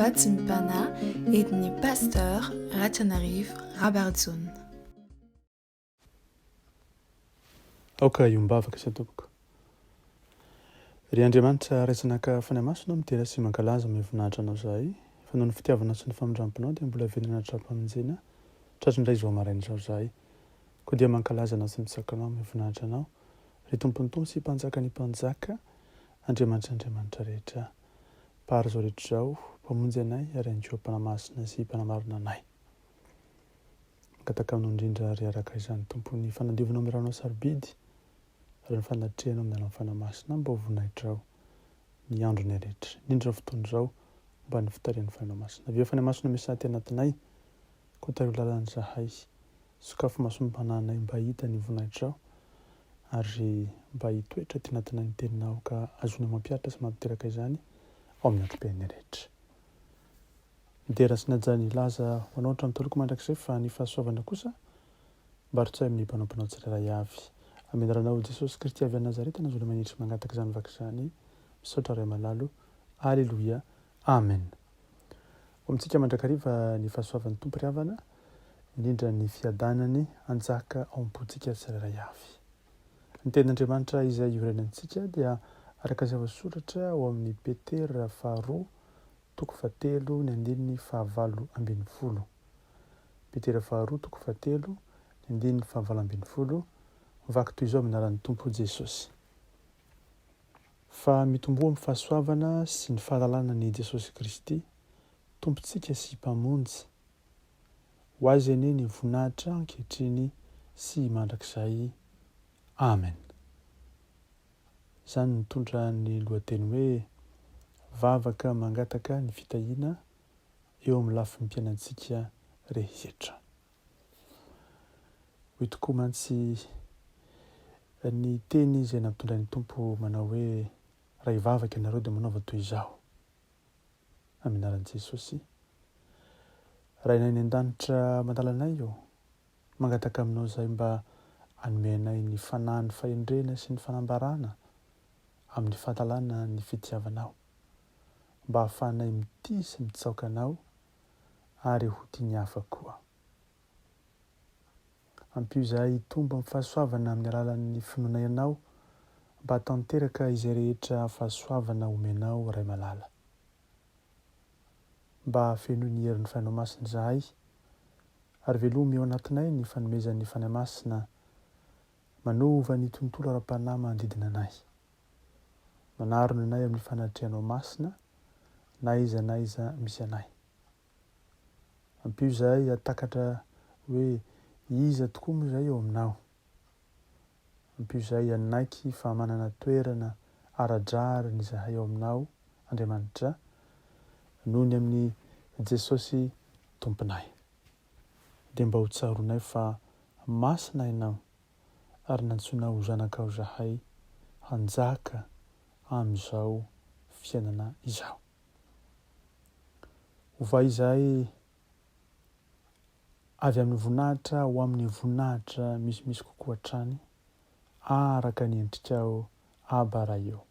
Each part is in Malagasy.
Vatsim-panahy entin'ny Pasteur Ratrianarivo Rabarijaona. Aoka hiombavaka isika tompoko. Ry Andriamanitra Ray Zanaka Fanahy Masina ô midera sy mankalaza amin'ny voninahitra Anao izahay fa noho ny fitiavanao sy ny famindramponao dia mbola velona hatrampamonjena tratry indray izao maraina izao izahay koa dia mankalaza Anao sy mitsaoka Anao amin'ny voninahitra Anao ry Tompon'ny Tompo sy Mpanjakan'ny Mpanjaka Andriamanitra Andriamanitra rehetra Mpahary izao rehetra izao Mpamonjy anay ary ihany koa Mpanamasina sy Mpanamarina anay. Mangataka aminao indrindra ary araka izany Tompo ny fanadiovana amin'ny ranao sarobidy ary ny fanatrehanao amin'ny alalan'ny Fanahy Masina mba ho voninahitrao ny andronay rehetra, indrindra izao fotoana izao mba ny fitarihan'ny Fanahinao Masina. Avia Fanahy Masina miasa aty anatinay, koa tariho lalana izahay, sokafy masom-panahinay mba hahita ny voninahitrao ary mba hitoetra aty anatinay ny teninao ka azonay mampihatra sy mampiteraka izany ao amin'ny androm-piainanay rehetra. Midera sy naja ny laza ho anao hatramin'ny toloko mandrakizay fa ny fahasoavana kosa mba rotsahy amin'ny mpanomponao tsirairay avy. Amin'ny anaranao Jesosy Kristy avy any Nazareta nazola manitry mangataka izany vaka izany. Misaotra Ray malalo. Aleloia. Amen. Ho amintsika mandrakariva ny fahasoavan'ny Tompo ry havana, indrindra ny fiadanany hanjaka ao am-pontsika tsirairay avy. Ny tenin'Andriamanitra izay iorenantsika dia araka izay voasoratra ao amin'ny Petera faharoa toko fahatelo ny andininy fahavalo ambinifolo. Petera faharoa toko fahatelo ny andininy fahavalo ambinifolo, mivaky toy izao amin'ny anaran'ny Tompo Jesosy. Fa mitomboa amin'ny fahasoavana sy ny fahalalana an'i Jesosy Kristy, Tompontsika sy Mpamonjy. Ho Azy anie ny voninahitra ankehitriny sy mandrakizay. Amen. Izany nitondra ny lohateny hoe Vavaka mangataka ny fitahiana eo amin'ny lafim-piainantsika rehetra. Hoy tokoa mantsy ny teny izay nampitondrain'ny Tompo manao hoe, Raha hivavaka ianareo dia manaova toy izao. Amin'ny anaran'i Jesosy. Rainay any an-danitra mandala anay ô, Mangataka aminao izahay mba hanome anay ny fanahin'ny fahendrena sy ny fanambarana amin'ny fahalalana ny fitiavanao, mba hahafahanay mitia sy mitsaoka Anao ary ho tia ny hafa koa. Ampio izahay hitombo amin'ny fahasoavana amin'ny alalan'ny finoanay Anao mba hahatanteraka izay rehetra fahasoavana omenao Ray malala. Mba fenoy ny herin'ny Fanahinao Masina izahay, ary velomy ao anatinay ny fanomezan'ny Fanahy Masina manova ny tontolo ara-panahy manodidina anay. Manarona anay amin'ny fanatrehanao masina na aiza na aiza misy anay. Ampio izahay hahatakatra hoe iza tokoa moa izahay eo aminao. Ampio izahay hanaiky fa manana toerana ara-drariny izahay ao aminao, Andriamanitra, noho ny amin'i Jesosy Tomponay. Dia mba ho tsaroanay fa masina Ianao, ary nantsoinao ho zanakao izahay hanjaka amin'izao fiainana izao. Ovay izahay Avy amin'ny voninahitra ho amin'ny voninahitra misimisy kokoa hatrany, araka ny endrikao Abba Ray ô,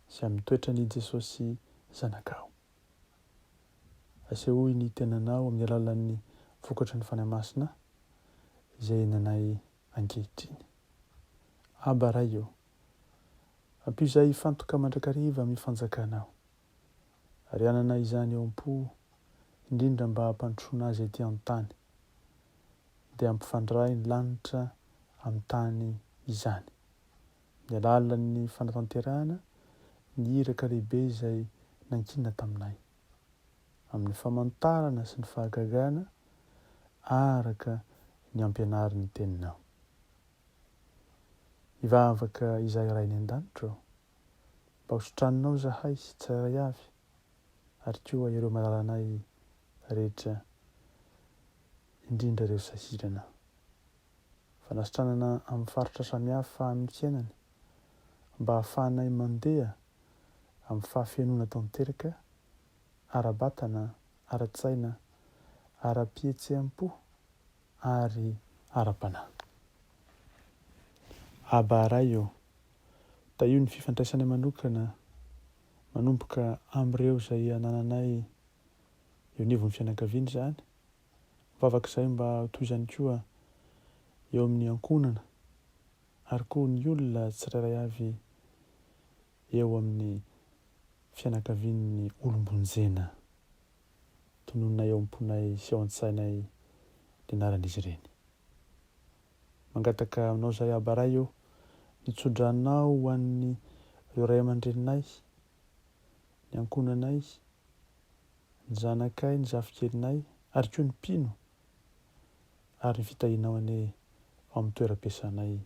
sy amin'ny toetran'i Jesosy Zanakao. Asehoy ny tenanao amin'ny alalan'ny vokatry ny Fanahy Masina izay iainanay ankehitriny. Abba Ray ô, ampio izahay hifantoka mandrakariva amin'ny fanjakanao. ary hanana izany eo am-po, indrindra mba hampandrosoana azy ety an-tany, dia hampifandray ny lanitra amin'ny tany izany, amin'ny alalan'ny fanatanterahana ny iraka lehibe izay nankinina taminay, amin'ny famantarana sy ny fahagagana araka ny ampianarin'ny Teninao. Mivavaka izahay Ray any An-danitra ô! Mba ho sitraninao izahay tsirairay avy ary koa ireo malalanay rehetra indrindra ireo sahirana. Fanasitranana amin'ny faritra samihafa amin'ny fiainany mba hahafahanay mandeha amin'ny fahafenoana tanteraka ara-batana, ara-tsaina, ara-pihetseham-po ary ara-panahy. Aba Ray ô! Tahio ny fifandraisanay manokana manomboka amin'ireo izay anananay. Eo anivon'ny fianakaviana izany. Mivavaka izahay mba ho toy izany koa eo amin'ny ankohonana ary koa ny olona tsirairay avy eo amin'ny fianakavian'ny olom-bonjena. Tononinay ao am-ponay sy ao an-tsainay ny anaran'izy ireny. Mangataka aminao izahay Aba Ray ô, ny tsodranao ho an'ireo ray aman-dreninay, ny ankohonanay, ny zanakay, ny zafikelinay ary koa ny mpino ary ny fitahianao anie ao amin'ny toeram-piasanay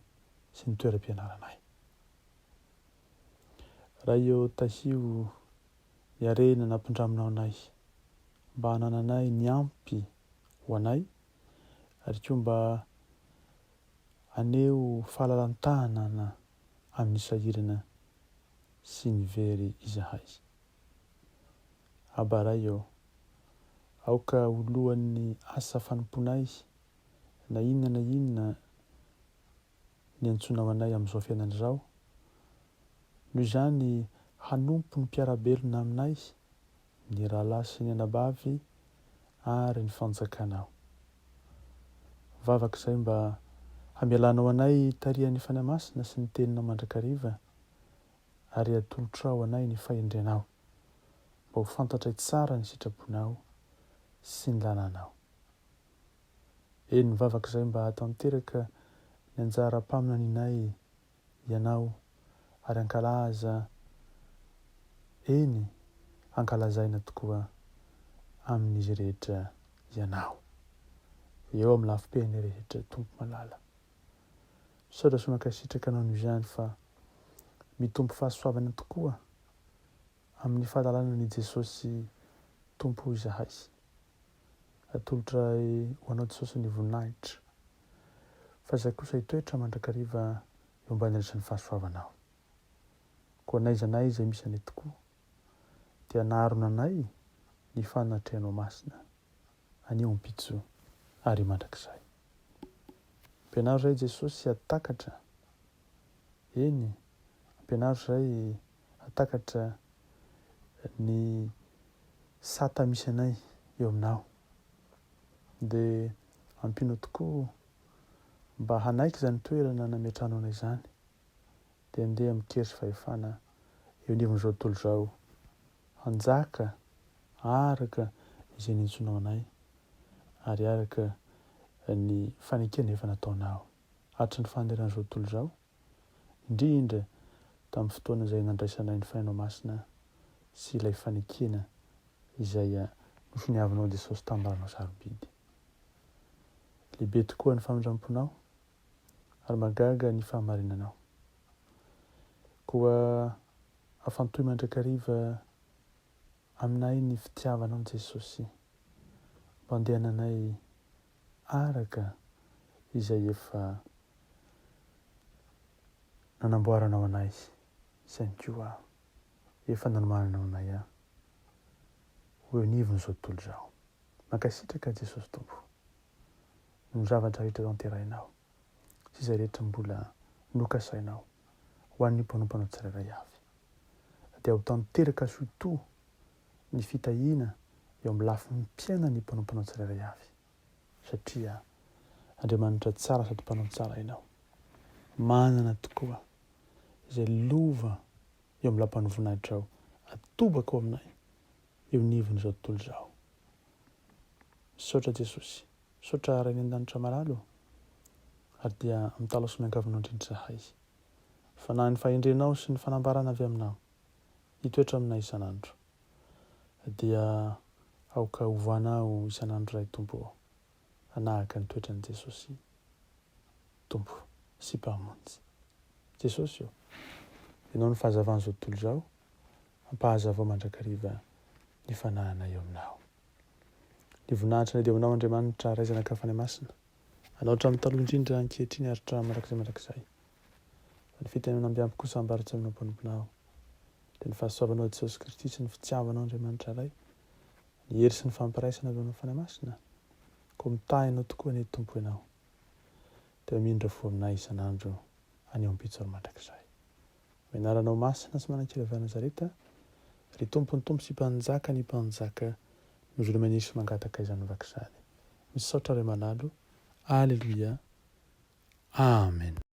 sy ny toeram-pianaranay. Ray ô tahio ny harena nampindraminao anay mba hanananay ny ampy ho anay ary koa mba haneho fahalalan-tanana amin'ny sahirana sy ny very izahay. Aba Ray ô, aoka ho lohan'ny asa fanompoanay na inona na inona niantsoanao anay amin'izao fiainana izao, noho izany hanompo ny mpiara-belona aminay, ny rahalahy sy ny anabavy ary ny fanjakanao. Vavaka izay mba hamelanao anay tarihan'ny Fanahy Masina sy ny Teninao mandrakariva ary atolotrao anay ny fahendrenao mba ho fantatray tsara ny sitraponao sy ny lalànao. Eny, mivavaka izay mba hahatanteraka ny anjara-paminanianay Ianao, ary hankalaza, eny, hankalazaina tokoa amin'izy rehetra Ianao. Eo amin'ny lafim-pehiny rehetra, Tompo malala. Misaotra sy mankasitraka Anao noho izany fa mitombo fahasoavana tokoa amin'ny fahalalana an'i Jesosy Tompo izahay. Atolotray ho Anao Jesosy ny voninahitra, fa izahay kosa hitoetra mandrakariva eo ambany raisin'ny fahasoavanao. Koa n'aiza n'aiza misy anay tokoa, dia hanarona anay ny fanatrehanao masina, anio ampitso ary mandrakizay. Ampianaro izahay Jesosy hahatakatra, eny, ampianaro izahay hahatakatra ny sata misy anay eo aminao. Dia ampianao tokoa mba hanaiky izany toerana nametrahanao anay izany, dia andeha amin-kery sy fahefana eo anivon'izao tontolo izao, hanjaka araka izay niantsoanao anay ary araka ny fanekena efa nataonao hatry ny faneran'izao tontolo izao, indrindra tamin'ny fotoana izay nandraisanay ny Fanahinao Masina sy ilay fanekena izay nosoniavinao Jesosy tamin'ny ranao sarobidy. Lehibe tokoa ny famindramponao ary mahagaga ny fahamarinanao. Koa afantohy mandrakariva aminay ny fitiavanao Jesosy mba andehananay araka izay efa nanamboaranao anay izany koa efa nanomananao anay ho eo anivon'izao tontolo izao. Mankasitraka Jesosy Tompo noho ny zavatra rehetra tanterahinao sy izay rehetra mbola nokasainao ho an'ny mpanomponao tsirairay avy. Dia ho tanteraka surtout ny fitahiana eo amin'ny lafiny mpiainan'ny mpanomponao tsirairay avy, satria Andriamanitra tsara sady mpanao tsara Ianao. Manana tokoa izay lova eo amin'ny lapan'ny voninahitrao atobaka ao aminay eo anivon'izao tontolo izao. Misaotra Jesosy. Misaotra Ray any an-danitra malala ô. Ary dia mitalaho sy miangavy Anao indrindra izahay. Fanahin'ny fahendrenao sy ny fanambarana avy aminao. Hitoetra aminay isan'andro. Dia aoka hovanao isan'andro Ray Tompo ô, hanahaka ny toetran'i Jesosy Tompo sy Mpamonjy. Jesosy ô, Ianao no fahazavan'izao tontolo izao, ampahazavao mandrakariva ny fanahinay eo Aminao. Ny voninahitra anie dia ho Anao Andriamanitra Ray Zanaka Fanahy Masina, Anao hatramin'ny taloha indrindra, ankehitriny ary hatramin'ny mandrakizay mandrakizay. Fa ny fitenenana ambiampy kosa ambara tsy aminao mpanomponao. Dia ny fahasoavanao Jesosy Kristy sy ny fitiavanao Andriamanitra Ray, ny hery sy ny fampiraisana avy aminao Fanahy Masina, koa mitahy anao tokoa anie Tompo Ianao. Dia mamindra fo aminay isan'andro anio ampitso ary mandrakizay. Amin'ny anaranao masina sy manan-kery avy any Nazareta, ry Tompon'ny Tompo sy Mpanjaka ny mpanjaka. No maniry sy mangataka izany vavaka izany. Misaotra Ray malalo. Aleloia. Amen.